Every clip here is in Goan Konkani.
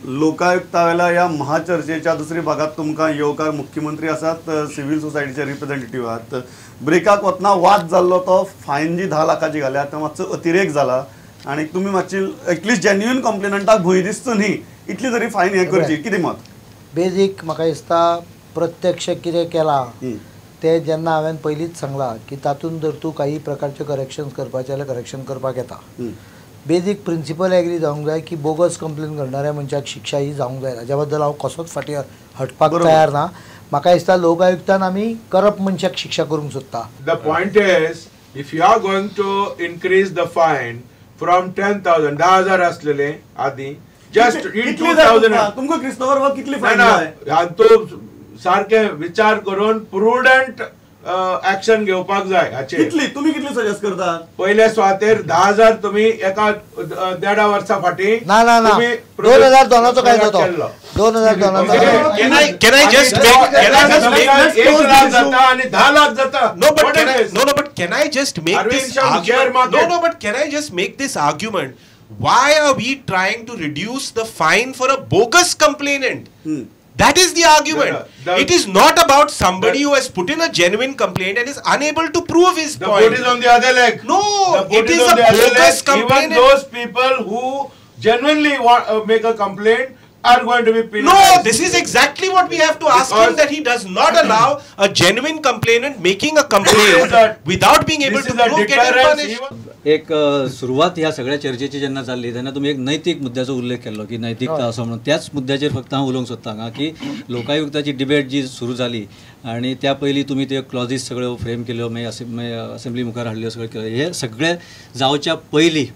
लोकायुक्तावेल्या ह्या महाचर्चेच्या दुसरी भागात तुमकां येवकार. मुख्यमंत्री आसात, सिव्हिल सोसायटीचे रिप्रेझेंटेटिव्ह आहात. ब्रेकाक वतना वाद जाल्लो तो फायन जी 10 लाखाची घाल्या तो मातसो अतिरेक जाला आनी तुमी मातशी एटलिस्ट जेन्युइन कंप्लेनंटाक भंय दिसचो न्ही इतली तरी फायन हें करची, कितें मत? बेजीक म्हाका दिसता प्रत्यक्ष कितें केलां तें जेन्ना हांवें पयलींच सांगलां की तातूंत जर तूं काही प्रकारचे करेक्शन्स करपाचें जाल्यार करेक्शन करपाक येता. बेजीक प्रिंसिपल एग्री जावंक जाय की बोगस कंप्लेन करणाऱ्या मनशाक शिक्षा ही जावंक जाय. हाज्या बद्दल हांव कसोच फाटीं हटपाक तयार ना. म्हाका दिसता लोकायुक्तान आमी करप्ट मनशाक शिक्षा करूंक सोदता. The point is if you are going to increase the fine from 10,000 10,000 आसलेले आदी जस्ट इन 2,000 तुमकां क्रिस्तोफर बाब कितली फायन जाय हातूंत सारके विचार करून प्रुडंट एक्शन घेवपाक जाय. हाचेर कितली तुमी कितली सजेस्ट करता? पयल्या सुवातेर 10,000 तुमी एका 1.5 वर्सा फाटीं ना ना ना 2002 कायदो तो 2002 Can I just make 1 lakh जाता आनी 10 लाख जाता. No, but can I, no, no, but can I just make this argument? No, no, but can I just make this argument? Why are we trying to reduce the fine for a bogus complainant? That is the argument. It is not about somebody who has put in a genuine complaint and is unable to prove his point. The boat is on the other leg. No, it is a bogus complainant. Even those people who genuinely want, make a complaint are going to be penalized. No, this is exactly what we have to ask him, that he does not allow a genuine complainant making a complaint without being able to prove getting punished. एक सुरवात ह्या सगळ्या चर्चेची जेन्ना जाल्ली तेन्ना तुमी एक नैतीक मुद्द्याचो उल्लेख केल्लो की नैतिकता असो म्हणून त्याच मुद्द्याचेर फक्त हांव उलोवंक सोदता हांगा की लोकायुक्ताची डिबेट जी सुरू जाली आनी त्या पयलीं तुमी त्यो क्लॉजीस सगळ्यो फ्रेम केल्यो, मागीर असेंब्ली मुखार हाडल्यो, सगळ्यो केल्यो. हे सगळे जावच्या पयलीं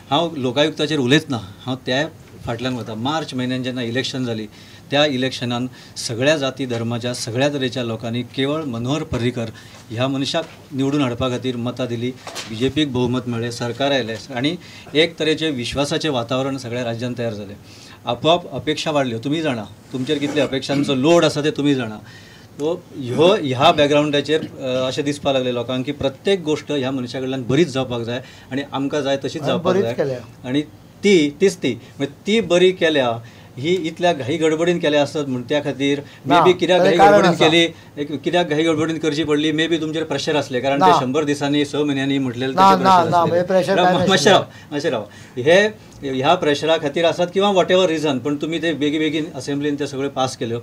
हांव लोकायुक्ताचेर उलयच ना, हांव त्या फाटल्यान वता. मार्च म्हयन्यान जेन्ना इलेक्शन जाली त्या इलेक्शनान सगळ्या जाती धर्माच्या सगळ्या तरेच्या लोकांनी केवळ मनोहर पर्रीकर ह्या मनशाक निवडून हाडपा खातीर मतां दिली, बीजेपीक बहुमत मेळ्ळें, सरकार आयलें आनी एक तरेचें विश्वासाचें वातावरण सगळ्या राज्यान तयार जालें. आपोआप अपेक्षा वाडल्यो. तुमी जाणा तुमचेर कितले अपेक्षांचो लोड आसा ते तुमी जाणा. सो ह्यो ह्या बॅकग्रावंडाचेर अशें दिसपाक लागलें लोकांक की प्रत्येक गोश्ट ह्या मनशा कडल्यान बरीच जावपाक जाय आनी आमकां जाय तशीच जावपाक जाय आनी ती तीच ती म्हणजे ती बरी केल्या ही इतल्या घाई गडबडीन केल्या आसत म्हूण त्या खातीर मे बी कित्याक घाई गडबडीन केली, कित्याक घाई गडबडीन करची पडली, मे बी तुमचेर प्रेशर आसलें कारण ते 100 दिसांनी 6 म्हयन्यांनी म्हटलेलें तशें प्रेशर आसलें. मातशें राव, मातशें राव, हे ह्या प्रेशरा खातीर आसत किंवा what ever reason, पण तुमी ते बेगी बेगीन असेंब्लीन ते सगळे पास केल्यो.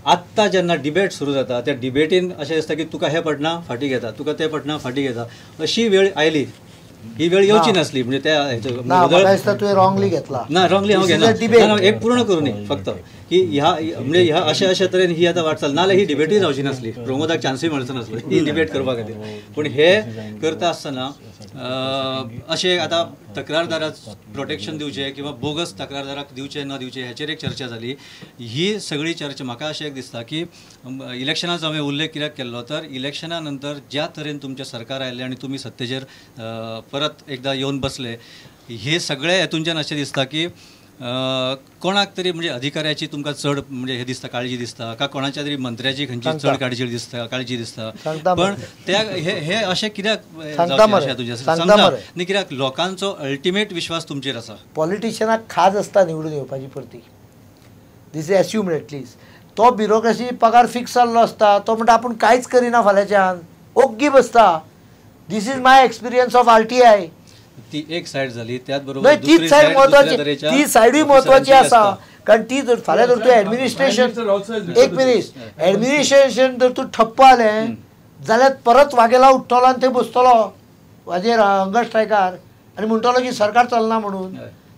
आत्तां जेन्ना डिबेट सुरू जाता त्या डिबेटीन अशें दिसता की तुका हें पडना फाटीं घेता, तुका तें पडना फाटीं घेता, अशी वेळ आयली. ही वेळ येवची नासली म्हणजे त्या तुवें रॉंगली घेतला ना, रॉंगली हांव घेना, एक पूर्ण करूं न्ही फक्त की ह्या म्हणजे ह्या अशा अशा तरेन ही आतां वाटचाल, नाजाल्यार ही डिबेटूय जावची नासली, प्रमोदाक चान्सूय मेळचो नासलो ही डिबेट करपा खातीर. पूण हे करता आसतना अशें आतां तक्रारदाराक प्रोटेक्शन दिवचें किंवा बोगस तक्रारदाराक दिवचें न दिवचें हाचेर एक चर्चा जाली. ही सगळी चर्चा म्हाका अशें एक दिसता की इलेक्शनाचो हांवें उल्लेख कित्याक केल्लो तर इलेक्शना नंतर ज्या तरेन तुमचें सरकार आयलें आनी तुमी सत्तेचेर परत एकदां येवन बसले, हे सगळे हेतूनच्यान अशें दिसता की कोणाक तरी म्हणजे अधिकाऱ्याची तुमकां चड म्हणजे हे दिसता, काळजी दिसता का कोणाच्या तरी मंत्र्याची खंयची चड काळजी दिसता, काळजी दिसता. पण त्या हे हे अशें कित्याक अशें तुजें सांगता न्ही, कित्याक लोकांचो अल्टिमेट विश्वास तुमचेर आसा. पॉलिटिशियनाक खाज आसता निवडून येवपाची परती, दीस is assumed at least. तो ब्युरोक्रेसी पगार फिक्स जाल्लो आसता, तो म्हणटा आपूण कांयच करिना फाल्यांच्यान, ओग्गी बसता. This is my experience of RTI. ती एक सायड जाली, त्याच बरोबर तीच सायड महत्वाची, ती सायडूय महत्वाची आसा कारण ती जर फाल्यां जर तूं एडमिनिस्ट्रेशन, एक मिनीट, एडमिनिस्ट्रेशन जर तूं ठप्प आलें जाल्यार परत वागेला उठ्ठलो आनी थंय बसतलो हाजेर हंगर स्ट्रायकार आनी म्हणटलो की सरकार चलना म्हणून.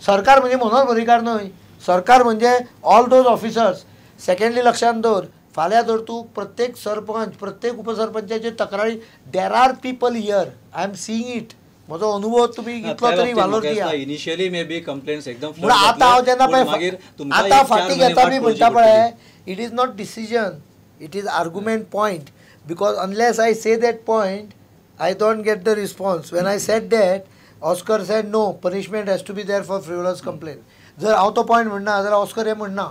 सरकार म्हणजे मनोहर पर्रीकार न्हय, सरकार म्हणजे ऑल those officers. Secondly लक्षांत दवर, फाल्यां जर तूं प्रत्येक सरपंच प्रत्येक उपसरपंचाचे तक्रारी, there are people here, I am seeing it. म्हजो अनुभव तुमी इतलो तरी वालोर दिया. इनिशियली मे बी कंप्लेंट्स एकदम म्हणून आतां हांव जेन्ना पळय आतां फाटीं घेता बी म्हणटा पळय, it is not decision, it is argument point, because unless I say that point I don't get the response. When I said that, Oscar said no, punishment has to be there for frivolous complaint. जर हांव तो पॉयंट म्हणना जाल्यार ऑस्कर हें म्हणना,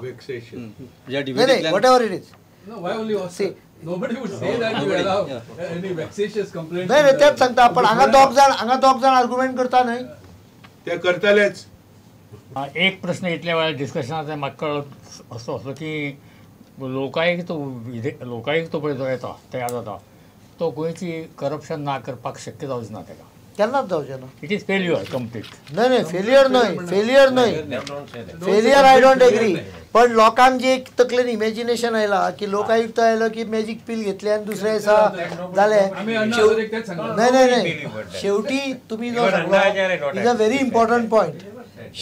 नाही whatever it is. See, Nobody would say that you allow any vexatious complaint. नाही नाही तेच सांगता, पण हांगा दोग जाण, हांगा दोग जाण आर्ग्युमेंट करता न्हय, ते करतलेच. एक प्रश्न इतल्या वेळार डिस्कशनाचो म्हाका कळ्ळो असो असलो की लोकायुक्त लोकायुक्त पळय जो येता तयार जाता तो गोंयची करप्शन ना करपाक शक्य जावचें ना ताका, केन्नाच जावचें ना. It is failure complete. न्हय न्हय फेल्युअर न्हय, फेल्युअर न्हय, फेल्युअर I don't agree. पण लोकांक जे एक तकलेन इमेजिनेशन आयला की लोकायुक्त आयलो की मॅजीक पील घेतले आनी दुसऱ्या दिसा जालें. न्हय न्हय न्हय, शेवटी तुमी जो सांगलो is a very important point.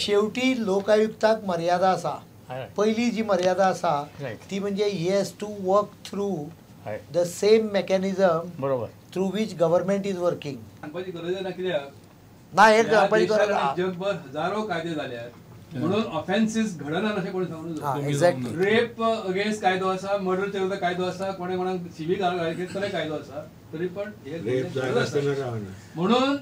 शेवटी लोकायुक्ताक मर्यादा आसा. पयली जी मर्यादा आसा ती म्हणजे he has to work through the same mechanism बरोबर through which government is working. सांगपाची गरज ना, कित्याक ना एक सांगपाची गरज ना. जगभर हजारो कायदे जाल्यात म्हणून ऑफेन्सीस घडना अशें कोणी सांगू. एक्झॅक्टली. रेप अगेन्स्ट कायदो आसा, मर्डर कायदो आसा, कोणे कोणाक शिवी घालतले कायदो आसा, तरी पण म्हणून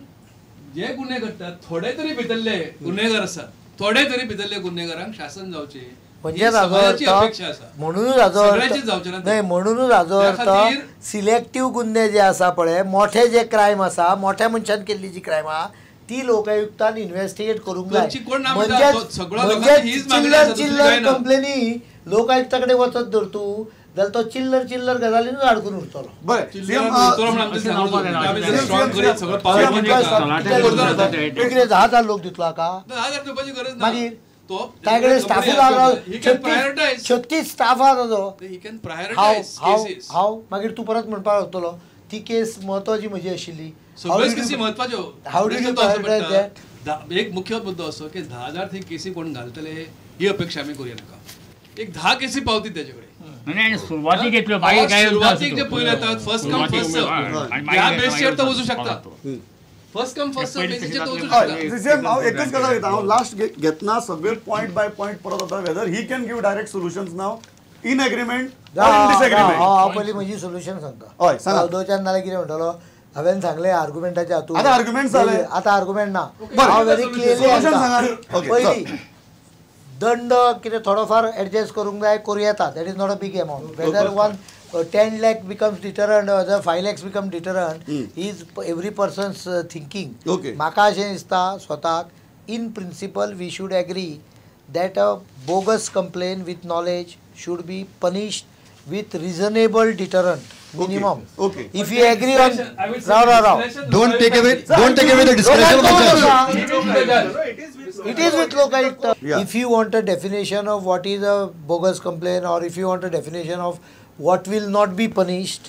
जे गुन्हे घडटात थोडे तरी भितरले गुन्हेगार आसात, थोडे तरी भितरले गुन्हेगारांक शासन जावचें म्हणजे म्हणूनच हाजो अर्थ न्हय, म्हणूनच हाजो अर्थ सिलेक्टीव गुन्हे जे आसा पळय, मोठे जे क्रायम आसा, मोठ्या मनशान केल्ली जी क्रायम आहा ती लोकायुक्तान इन्व्हेस्टिगेट करूंक जाय. म्हणजे चिल्लर चिल्लर कंप्लेनी लोकायुक्ता कडेन वचत धर तूं जाल्यार तो चिल्लर चिल्लर गजालीनूच अडकून उरतलो. बरें, कितें 10,000 लोक दितलो हाका? मागीर तागेले स्टाफूच आहा, 36 स्टाफ आहा ताजो. हांव मागीर तूं परत म्हणपाक लागतलो ती केस म्हत्वाची म्हजी आशिल्ली. सगळ्योच केसी म्हत्वाच्यो. एक मुख्य मुद्दो असो की 10,000 थंय केसी कोण घालतले ही अपेक्षा आमी करूया नाका. एक 10 केसी पावती त्याचे कडेन. सुरवातीक घेतल्यो, मागीर काय सुरवातीक जे पयले येतात फर्स्ट कम फर्स्ट सर्व ह्या बेसीर तो वचूं शकता. फर्स्ट कम फर्स्ट सर्व बेसीचेर तो वचूं शकता. हांव एकच गजाल घेता, हांव लास्ट घेतना सगळे पॉयंट बाय पॉयंट परत वता. Whether he can give direct solutions now in agreement or in disagreement. हांव पयलीं म्हजी सोल्युशन सांगता. हय सांगा. दोच्यान नाल्यार कितें म्हणटलो, हांवें सांगलें आर्ग्युमेंटाच्या हातूंत. आतां आर्ग्युमेंट जालें, आतां आर्ग्युमेंट ना. हांव व्हेरी क्लियरली सांगता. पयलीं दंड कितें थोडोफार एडजस्ट करूंक जाय, करूं येता. That is not a big amount. Whether 10 lakh becomes deterrent or 5 lakhs become deterrent is every person's thinking. म्हाका अशें दिसता स्वताक, in principle we should agree that a bogus complaint with knowledge should be punished with reasonable deterrent minimum. Okay. If you agree on Rao Rao Rao, don't take away the discretion of the judge. It is with Lokayukta. Yeah. If you want a definition of what is a bogus complaint, or if you want a definition of what will not be punished,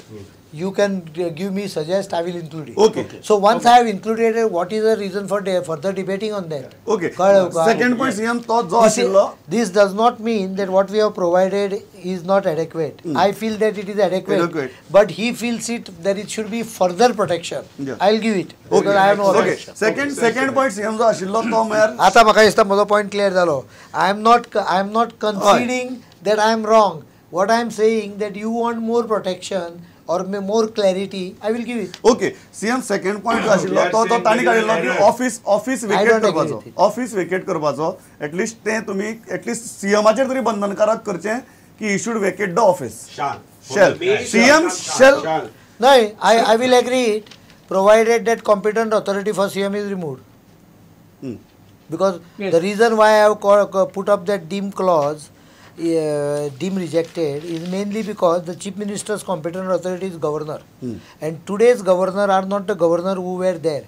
you can give me suggest, I will include it. Okay. So once I have included it, what is the reason for further debating on that? Okay. Second point, CM, to jo ashillo. This does not mean that what we have provided is not adequate. I feel that it is adequate, but he feels it that it should be further protection. Yeah. I will give it. Okay. Because I have no objection. Okay. Second point, CM jo ashillo to mayor. Ata maka दिसता म्हजो point clear जालो. I am not conceding that I am wrong. What I am saying that you want more protection or more clarity, I will give it. Okay. CM second point आशिल्लो तो तो ताणी काडिल्लो की ऑफिस वेकेट करपाचो, ऑफिस वेकेट करपाचो. एटलिस्ट ते तुमी एटलिस्ट सीएमाचेर तरी बंधनकारक करचें की he should vacate the office. Shall CM shall न्हय, I will agree it provided that competent authority for CM is removed. Because the reason why I have put up that deem clause, deemed rejected, is mainly because the chief minister's competent authority is governor. And today's governor are not the governor who were there.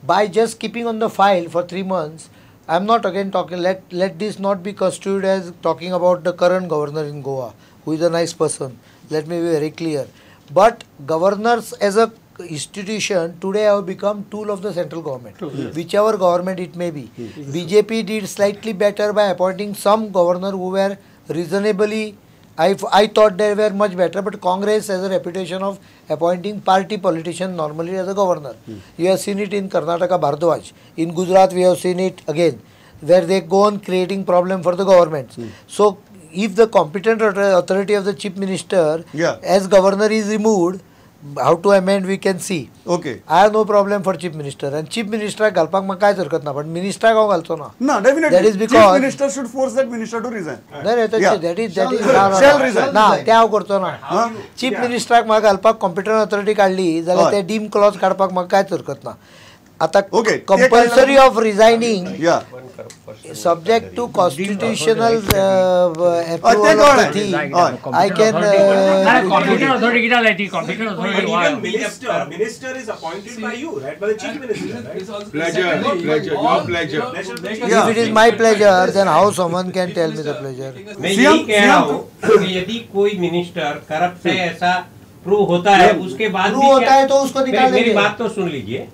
By just keeping on the file for 3 months, I am not again talking, let this not be construed as talking about the current governor in Goa, who is a nice person. Let me be very clear. But governors as a institution today have become tool of the central government. True. Yes. Whichever government it may be. BJP did slightly better by appointing some governor who were reasonably, I thought they were much better, but Congress has a reputation of appointing party politician normally as a governor. You have seen it in Karnataka, Bhardwaj. In Gujarat, we have seen it again, where they go on creating problem for the governments. So, if the competent authority of the chief minister as governor is removed, how to amend we can see. Okay. I have no problem for chief minister. And chief minister घालपाक म्हाका कांयच हरकत ना, but minister हांव घालचो ना. No, definitely. That is because chief minister should force that minister to resign. नाही नाही, that is shall resign. ना, ते हांव करचो ना. चीफ मिनिस्टराक म्हाका घालपाक कॉम्पिटंट ऑथॉरिटी काडली जाल्यार ते डीम क्लॉज काडपाक म्हाका कांयच हरकत ना. आता compulsory of resigning Subject to constitutional approval of the thing, I can. Competent authority कित्याक जाय ती? Competent authority. Minister is appointed by you, right? By the chief minister, right? Pleasure, pleasure, your pleasure. If it is my pleasure, then how someone can tell me the pleasure? मैं यही कह रहा हूँ कि यदि कोई मिनिस्टर करप्ट है ऐसा प्रूव होता है, उसके बाद प्रूव होता है तो उसको निकाल। मेरी बात तो सुन लीजिए,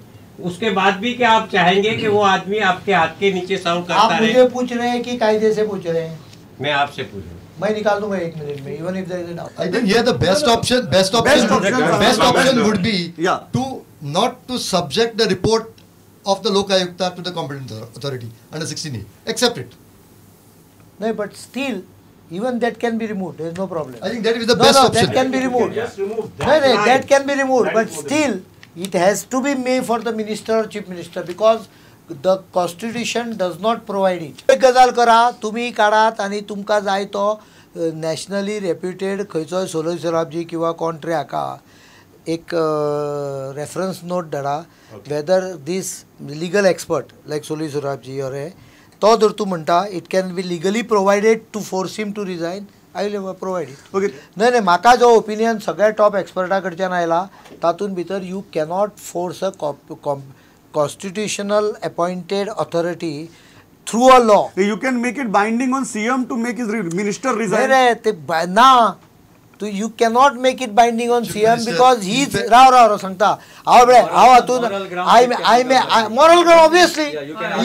उसके बाद भी क्या आप चाहेंगे कि वो आदमी आपके हाथ के नीचे सर्व करता आप रहे? मुझे पूछ रहे हैं कि कायदे से पूछ रहे हैं? मैं आपसे पूछ रहा हूँ। मैं निकाल दूंगा 1 मिनट में, even if there is a doubt. I think here the best option would be to not to subject the report of the Lokayukta to the competent authority under 16A. Accept it. No, but still, even that can be removed. There is no problem. I think that is the best option. That can be removed. Just remove that. No, that can be removed. But still, it has to be made for the minister or chief minister because the constitution does not provide it. एक गजाल करा, तुम्ही काढात आणि तुमका जाय तो नॅशनली रेप्युटेड खंयचोय सोलो सोराबजी किंवा कोण तरी हाका एक रेफरन्स नोट धाडा, whether this legal expert like Soli Sorabjee or हे तो जर तूं म्हणटा it can be legally provided to force him to resign, I will provide it. Okay. न्हय न्हय, म्हाका जो ओपिनियन सगळ्या टॉप एक्सपर्टा कडच्यान आयला तातूंत भितर you cannot force a constitutional appointed authority through a law. You can make it binding on CM to make his minister resign. न्हय ते ना, you cannot make it binding on CM because he is Rao Rao Rao सांगता हांव पळय हांव हातून I may moral ground obviously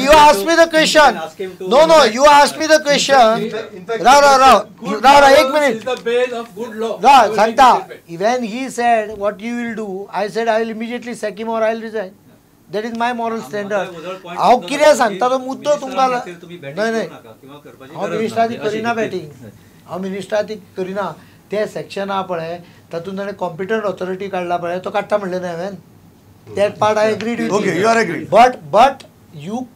you ask me the question. No no, you ask me the question. Rao Rao Rao Rao Rao एक मिनिट राव सांगता. When he said what you will do, I said I will immediately sack him or I will resign. That is my moral standard. हांव कितें सांगता तो मुद्दो तुमकां. न्हय न्हय, हांव मिनिस्टरा ती करिना बॅटींग, हांव मिनिस्टरा ती करिना. ते सेक्शन आहा पळय तातूंत ताणें कॉम्पिटंट ऑथॉरिटी काडला पळय, तो काडटा म्हणलें न्हय हांवें. That part I agreed with. Okay, you are agree. But you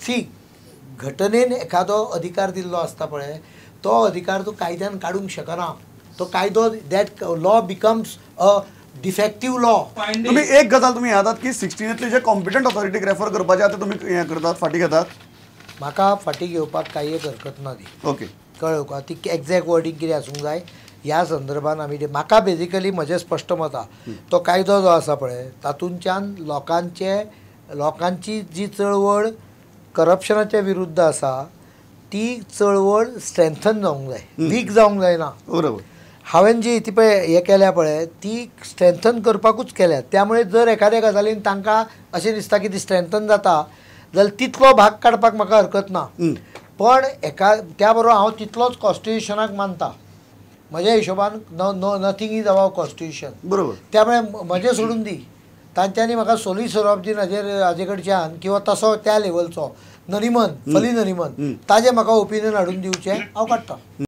see, घटनेन एखादो अधिकार दिल्लो आसता पळय, तो अधिकार तूं कायद्यान काडूंक शकना. तो कायदो, that law becomes a defective law. तुम्ही एक गजाल तुम्ही येतात की 16 जे कॉम्पिटंट ऑथॉरिटीक रेफर करपाचे आतां तुमी हें करतात, फाटीं घेतात. म्हाका फाटीं घेवपाक कांय एक हरकत ना ती. ओके, कळ्ळें तुका? ती एग्जॅक्ट वर्डींग कितें आसूंक जाय ह्या संदर्भान आमी, म्हाका बेजिकली म्हजें स्पश्ट मत आहा, तो कायदो जो आसा पळय तातूंतल्यान लोकांची जी चळवळ करप्शनाच्या विरुद्ध आसा ती चळवळ स्ट्रेंथन जावंक जाय, वीक जावंक जायना. बरोबर. हांवें जी ती पळय हें केल्या पळय ती स्ट्रेंथन करपाकूच केल्या. त्यामुळे जर एखाद्या गजालीन तांकां अशें दिसता की ती स्ट्रेंथन जाता जाल्यार तितलो भाग काडपाक म्हाका हरकत ना. पण एका त्या बरोबर हांव तितलोच कॉन्स्टिट्युशनाक मानता. म्हज्या हिशोबान no nothing is above constitution. बरोबर. त्यामुळे म्हजें सोडून दी, तांच्यांनी म्हाका सोली सोराबजीन हाजे कडच्यान किंवा तसो त्या लेवलचो नरिमन, फली नरिमन ताजें म्हाका ओपिनियन हाडून दिवचें हांव काडटा.